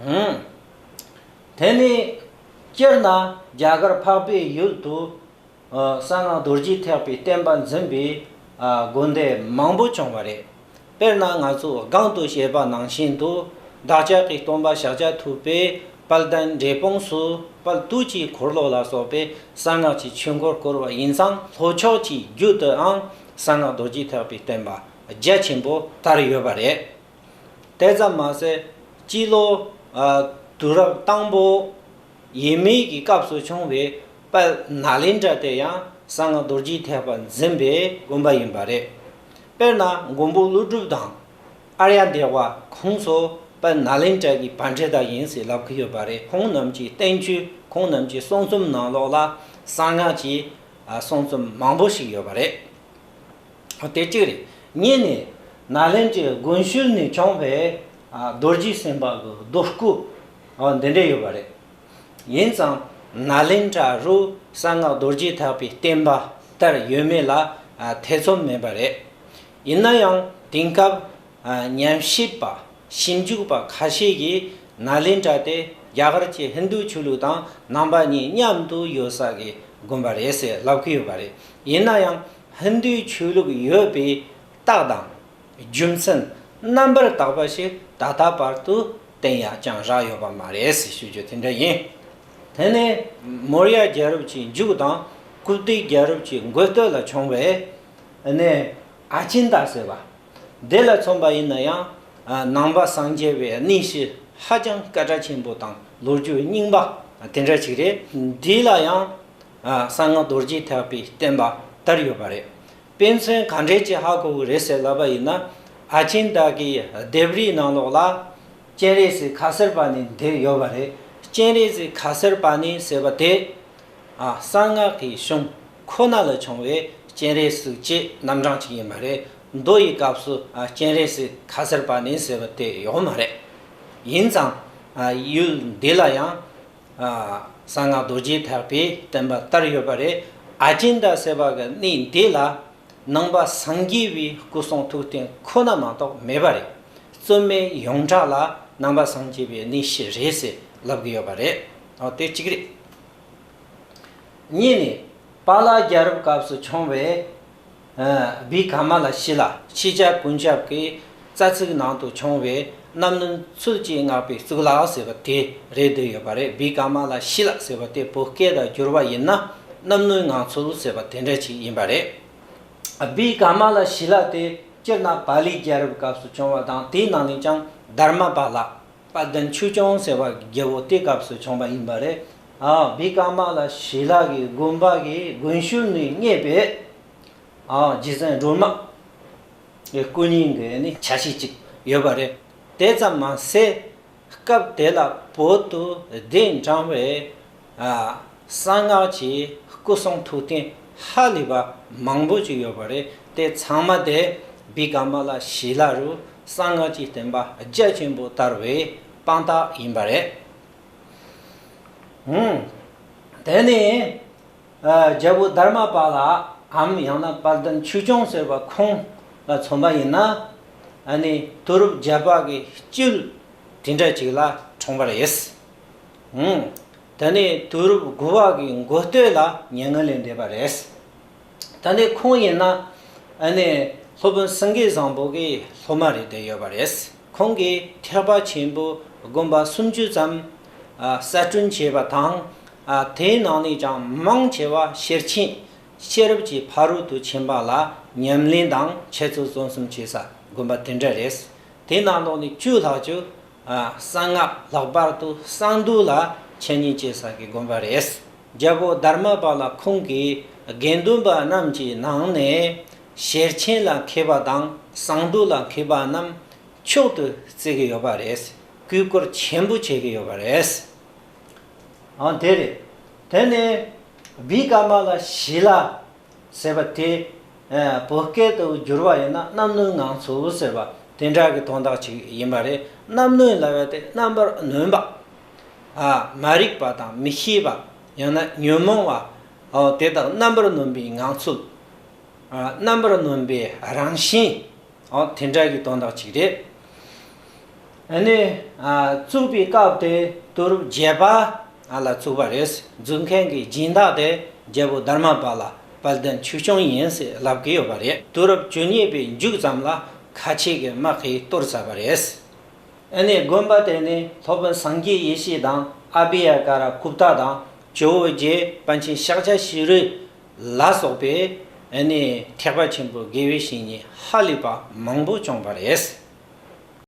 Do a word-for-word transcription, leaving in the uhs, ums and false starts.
ཧུམ། དེ་ནས་སྤྱིར་ན་རྒྱ་གར་འཕགས་པའི་ཡུལ་དུ། ཨ། གསང་སྔགས་རྡོ་རྗེ་ཐེག་པའི་བསྟན་པ་འཛིན་པའི། ཨ། དགོན་སྡེ་མང་པོ་བྱུང་བ་རེད། དཔེར་ན་ང་ཚོ་སྒང་དུ་བཤད་པ་ནང་བཞིན་དུ། བདག་ཅག་གི་སྟོན་པ་ཤཱཀྱ་ཐུབ་པས་དཔལ་ལྡན་འབྲས་སྤུངས་སུ་དཔལ་དུས་ཀྱི་འཁོར་ལོ་ལ་སོགས་པའི་གསང་སྔགས་ཀྱི་ཆོས་འཁོར་བསྐོར་བ་ཡིན་ཙང་། ལྷོ་ཕྱོགས་ཀྱི་རྒྱུད་དུའང་གསང་སྔགས་རྡོ་རྗེ་ཐེག་པའི་བསྟན་པ་རྒྱ་ཆེན་པོ་དར་ཡོད་པ་རེད། དེ་ཙམ་མ་ཟད། སྤྱི་ལོ། ཨ། དུས་རབས་དང་པོ་ཡས་མས་ཀྱི་སྐབས་སུ་བྱུང་བའི་དཔལ་ནཱ་ལེནྡྲ་དེ་ཡང་གསང་སྔགས་རྡོ་རྗེ་ཐེག་པ་འཛིན་པའི་དགོན་པ་ཡིན་པ་རེད། དཔེར་ན་མགོན་པོ་ཀླུ་སྒྲུབ་དང་ཨཱརྱ་དེ་བ་ཁོང་ཚོ་དཔལ་ནཱ་ལེནྡྲ་གི་པཎྜི་ཏ་ཡིན་ཟེར་ལབ་ཀྱི་ཡོད་པ་རེད། ཁོང་རྣམས་ཀྱི་བསྟན་བཅོས། ཁོང་རྣམས་ཀྱི་གསུང་རྩོམ་ནང་ལོགས་ལ་གསང་སྔགས་ཀྱི། ཨ། གསུང་རྩོམ་མང་པོ་ཞིག་ཡོད་པ་རེད། དེ་གཅིག་རེད། གཉིས་ནས། ནཱ་ལེནྡྲའི་དགོན་ཤུལ་ནས་བྱུང་བའི། ཨ། རྡོ་རྗེ་སེམས་དཔའ་གི་རྡོ་སྐུ། ཨ། འདི་འདྲ་ཡོད་པ་རེད། ཡིན་ཙང་ནཱ་ལེནྡྲ་རུ་གསང་སྔགས་རྡོ་རྗེ་ཐེག་པའི་བསྟན་པ་དར་ཡོད་མེད་ལ། ཨ། ཐེ་ཚོམ་མེད་པ་རེད། ཡིན་ན་ཡང་དེང་སྐབས། ཨ། ཉམས་ཞིབ་པ། ཞིབ་འཇུག་པ་ཁ་ཤས་ཀྱིས་ནཱ་ལེནྡྲ་དེ་རྒྱ་གར་གྱི་ཧིན་རྡུ་ཆོས་ལུགས་དང་ནང་པ་གཉིས་མཉམ་དུ་ཡོད་ས་གི་དགོན་པ་རེད་ཟེར་ལབ་ཀྱི་ཡོད་པ་རེད། ཡིན་ན་ཡང་ཧིན་རྡུའི་ཆོས་ལུགས་ཡོད་པའི་རྟགས་དང་རྒྱུ་མཚན་རྣམ་པར་དག་པ་ཞིག་ད་ལྟ་བར་དུ་བསྟན་ཡག་ཅང་རག་ཡོད་པ་མ་རེད་ཟེར་ཞུ་རྒྱུ་དེ་འདྲ་ཡིན། དེ་ནས་མོར་ཡ་རྒྱལ་རབས་ཀྱི་མཇུག་དང་ཀུབ་ཏི་རྒྱལ་རབས་ཀྱི་མགོ་སྟོད་ལ་བྱུང་བའི་ནས་ཨ་ཅིན་ད་ཟེར་བ། དེ་ལ་མཚོན་པ་ཡིན་ན་ཡང་། ཨ། ནང་པ་སངས་རྒྱས་པའི་གནས་གཞི་ཧ་ཅང་སྐད་གྲགས་ཆེན་པོ་དང་ལོ་རྒྱུས་རྙིང་པ་དེ་འདྲ་ཅིག་རེད། འདི་ལ་ཡང་། ཨ། གསང་སྔགས་རྡོ་རྗེ་ཐེག་པའི་བསྟན་པ་དར་ཡོད་པ་རེད། དཔེ་མཚོན་ག་འདྲས་ཅིག་ཧ་གོ་གི་རེད་ཟེར་ལབ་པ་ཡིན་ན། ཨ་ཅིན་ད་གི་ལྡེབས་རིས་ནང་ལོགས་ལ་སྤྱན་རས་གཟིགས་ཁ་སར་པ་ཎི་འདིར་ཡོད་པ་རེད། སྤྱན་རས་གཟིགས་ཁ་སར་པ་ཎི་ཟེར་བ་དེ། ཨ། གསང་སྔགས་ཀྱི་གཞུང་ཁོ་ན་ལ་བྱུང་བའི་སྤྱན་རས་གཟིགས་ཀྱི་རྣམ་གྲངས་ཅིག་ཡིན་པ་རེད། མདོ་ཡི་སྐབས་སུ། ཨ། སྤྱན་རས་གཟིགས་ཁ་སར་པ་ཎི་ཟེར་བ་དེ་ཡོད་མ་རེད། ཡིན་ཙང་། ཨ། ཡུལ་འདི་ལ་ཡང་། ཨ། གསང་སྔགས་རྡོ་རྗེ་ཐེག་པའི་བསྟན་པ་དར་ཡོད་པ་རེད། ཨ་ཅིན་ད་ཟེར་བ་གི་གནས་འདི་ལ་ནང་པ་སངས་རྒྱས་པའི་སྐུ་གསུང་ཐུགས་རྟེན་ཁོ་ན་མ་གཏོགས་མེད་པ་རེད། རྩོད་མེད་ཡོངས་གྲགས་ལ་ནང་པ་སངས་རྒྱས་པའི་གནས་གཞི་རེད་ཟེར་ལབ་ཀྱི་ཡོད་པ་རེད། ཨོ། དེ་གཅིག་རེད། གཉིས་ནས། པཱ་ལ་རྒྱལ་རབས་སྐབས་སུ་བྱུང་བའི། ཨ། བི་ཀ་མ་ལ་ཤི་ལ། ཕྱི་རྒྱལ་ཀུན་ཁྱབ་ཀྱི་རྩ་ཚིག་ནང་དུ་བྱུང་བའི་རྣམ་གནོན་ཚུལ་གྱིས་བསྔགས་པའི་གཙུག་ལག་ཟེར་བ་དེ་རེད་བསྡད་ཡོད་པ་རེད། བི་ཀ་མ་ལ་ཤི་ལ་ཟེར་བ་དེ་བོད་སྐད་དུ་བསྒྱུར་བ་ཡིན་ན་རྣམ་གནོན་ངང་ཚུལ་ཟེར་བ་དེ་འདྲ་ཅིག་ཡིན་པ་རེད། བི་ཀ་མ་ལ་ཤི་ལ་དེ་སྤྱིར་ན་པཱ་ལི་རྒྱལ་རབས་སྐབས་སུ་བྱུང་བ་དང་། དེའི་ནང་ནས་ཀྱང་དྷརྨ་པཱ་ལ། དཔལ་ལྡན་ཆོས་སྐྱོང་ཟེར་བ་རྒྱལ་པོ་དེ་སྐབས་སུ་བྱུང་བ་ཡིན་པ་རེད། ཨ། བི་ཀ་མ་ལ་ཤི་ལ་གི་དགོན་པ་གི་དགོན་ཤུལ་ནས་རྙེད་པའི། ཨ། རྗེ་བཙུན་སྒྲོལ་མ་གི་སྐུ་བརྙན་གྱི་ནི་ཆ་ཤས་ཅིག་ཡོད་པ་རེད། དེ་ཙམ་མ་ཟད། སྐབས་དེ་ལ་བོད་དུ་གདན་དྲངས་པའི། ཨ། གསང་སྔགས་ཀྱི་སྐུ་གསུང་ཐུགས་རྟེན་ཧ་ལས་པ་མང་པོ་ཅིག་ཡོད་པ་རེད། དེ་ཚང་མ་དེ་བི་ཀ་མ་ལ་ཤི་ལ་རུ་གསང་སྔགས་ཀྱི་བསྟན་པ་རྒྱ་ཆེན་པོ་དར་བའི་དཔང་རྟགས་ཡིན་པ་རེད། ཧུམ། དེ་ནས། ཨ། རྒྱལ་པོ་དྷརྨ་པཱ་ལའམ་ཡང་ན་དཔལ་ལྡན་ཆོས་སྐྱོང་ཟེར་བ་ཁོང་ལ་མཚོན་པ་ཡིན་ན། ཨ་ནི་དུས་རབས་བརྒྱད་པ་གི་དཀྱིལ་དེ་འདྲ་ཅིག་ལ་འཁྲུངས་པ་རེད། ཧུམ། དེ་ནས་དུས་རབས་དགུ་པ་གི་མགོ་སྟོད་ལ་མྱ་ངན་ལས་འདས་པ་རེད། ད་ནི་ཁོང་ཡིན་ན་ཨ་ནི་སློབ་དཔོན་སེང་གེ་བཟང་པོ་གི་སློབ་མ་རེད་བསྡད་ཡོད་པ་རེད། ཁོང་གིས་ཐེག་པ་ཆེན་པོའི་དགོན་པ་སུམ་ཅུ་ཙམ། ཨ། གསར་སྐྲུན་བྱས་པ་དང་། ཨ། དེའི་ནང་ནས་ཀྱང་མང་ཆེ་བ་ཤེར་ཕྱིན་ཤེས་རབ་ཀྱི་ཕ་རོལ་ཏུ་ཕྱིན་པ་ལ་ཉམས་ལེན་དང་འཆད་རྩོད་རྩོམ་གསུམ་བྱས་ས་དགོན་པ་དེ་འདྲ་རེད། དེའི་ནང་ལོགས་ནས་བཅུ་ལྷག་ཅིག། ཨ། གསང་སྔགས། ལྷག་པར་དུ་གསང་འདུས་ལ་འཆད་ཉན་བྱེད་ས་གི་དགོན་པ་རེད། རྒྱལ་པོ་དྷརྨ་པཱ་ལ་ཁོང་གིས་དགེ་འདུན་པ་རྣམས་ཀྱི་ནང་ནས་ཤེར་ཕྱིན་ལ་མཁས་པ་དང་གསང་འདུས་ལ་མཁས་པ་རྣམས་མཆོག་ཏུ་བརྩི་གི་ཡོད་པ་རེད། གུས་བཀུར་ཆེན་པོ་བྱེད་ཀྱི་ཡོད་པ་རེད། ཨང་། དེ་རེད། དེ་ནས་བི་ཀ་མ་ལ་ཤི་ལ་ཟེར་བ་དེ། ཨ། བོད་སྐད་དུ་བསྒྱུར་བ་ཡིན་ན་རྣམ་གནོན་ངང་ཚུལ་ཟེར་བ་དེ་འདྲ་གི་དོན་དག་ཅིག་ཡིན་པ་རེད། རྣམ་གནོན་ལབ་ཡ་དེ་རྣམ་པར་གནོན་པ། ཨ། མ་རིག་པ་དང་མི་ཤེས་པ། ཡང་ན་ཉོན་མོངས་པ། ཨོ། དེ་དག་རྣམ་པར་གནོན་པའི་ངང་ཚུལ། ཨ། རྣམ་པར་གནོན་པའི་རང་བཞིན། ཨོ། དེ་འདྲ་གི་དོན་དག་ཅིག་རེད། ཨ་ནི་ཨ་བཙུགས་པའི་སྐབས་དེ་དུས་རབས་བརྒྱད་པ་ལ་བཙུགས་པ་རེད། འཛུགས་མཁན་གྱི་སྦྱིན་བདག་དེ་རྒྱལ་པོ་དྷརྨ་པཱ་ལ་དཔལ་ལྡན་ཆོས་སྐྱོང་ཡིན་ཟེར་ལབ་ཀྱི་ཡོད་པ་རེད། དུས་རབས་བཅུ་གཉིས་པའི་མཇུག་ཙམ་ལ་ཁ་ཆེ་གི་དམག་གིས་གཏོར་ཚར་བ་རེད། ཨ་ནི་དགོན་པ་དེ་ནི་སློབ་དཔོན་སངས་རྒྱས་ཡེ་ཤེས་དང་ཨ་བྷི་ཡ་ཀ་ར་གུཔྟ་དང་ཇོ་བོ་རྗེ་པཎ་ཆེན་ཤཱཀྱ་ཤྲཱི་ལ་སོགས་པའི་ཨ་ནི་ཐེག་པ་ཆེན་པོའི་དགེ་བའི་བཤེས་གཉེན་ཧ་ལས་པ་མང་པོ་བྱུང་བ་རེད།